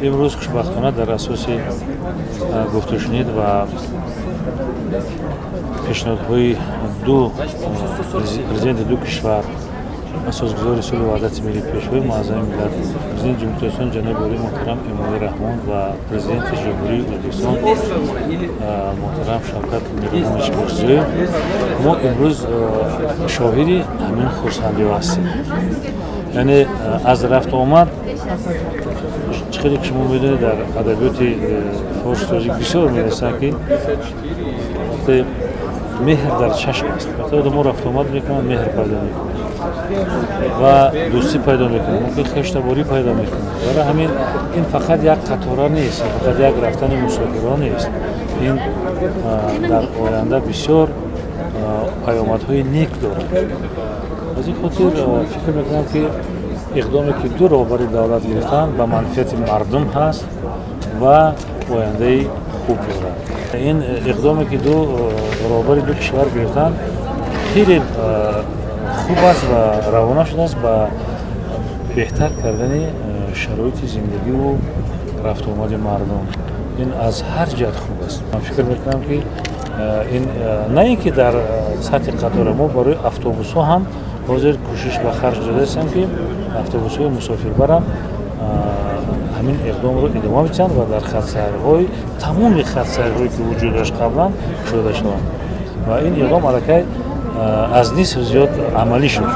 Имрӯз хушбахтона дар асоси гуфтушунид ва пешниҳодҳои ду президенти ду кишвар, асосгузори сулҳу ваҳдати миллӣ, Пешвои муаззами миллат, Президенти Ҷумҳурии Тоҷикистон ҷаноби олӣ муҳтарам Эмомалӣ Раҳмон ва Президенти Ҷумҳурии Ӯзбекистон муҳтарам Шавкат Миромонович Мирзиёев, мо имрӯз шоҳиди ҳамин хурсандиҳо ҳастем. Яъне аз рафту омад, чӣ хеле ки шумо медонед, дар адабиёти форс тоҷик бисёр менависанд, ки вақте меҳр дар чашм аст, вақте одамо рафтуомад мекунанд, меҳр пайдо мекунанд ва дӯстӣ пайдо мекунанд, мумкин хештаборӣ пайдо мекунанд. Барои ҳамин ин фақат як қатора нест, фақат як рафтани мусофирон нест, ин дар оянда бисёр паёмадҳои нек дорад. Аз ин хотир фикр мекунам, ки иқдоме, ки ду роҳбари давлат гирифтанд, ба манфиати мардум ҳаст ва ояндаи хуб дорад. Ин иқдоме, ки ду роҳбари ду кишвар гирифтанд, хеле хуб аст ва равона шудааст ба беҳтар кардани шароити зиндагиву рафтуомади мардум. Ин аз ҳар ҷиҳат хуб аст. Ман фикр мекунам, ки ин на ин ки дар сатҳи қатора, мо барои автобусҳо ҳам ҳозир кӯшиш ба харҷ додаистем, ки автобусҳои мусофирбарам ҳамин иқдомро идома бидиҳанд ва дар хатсайрҳои, тамоми хатсайрҳое, ки вуҷуд дошт қаблан, кушода шаванд. Ва ин иқдом аллакай аз нисф зиёд амалӣ шуд.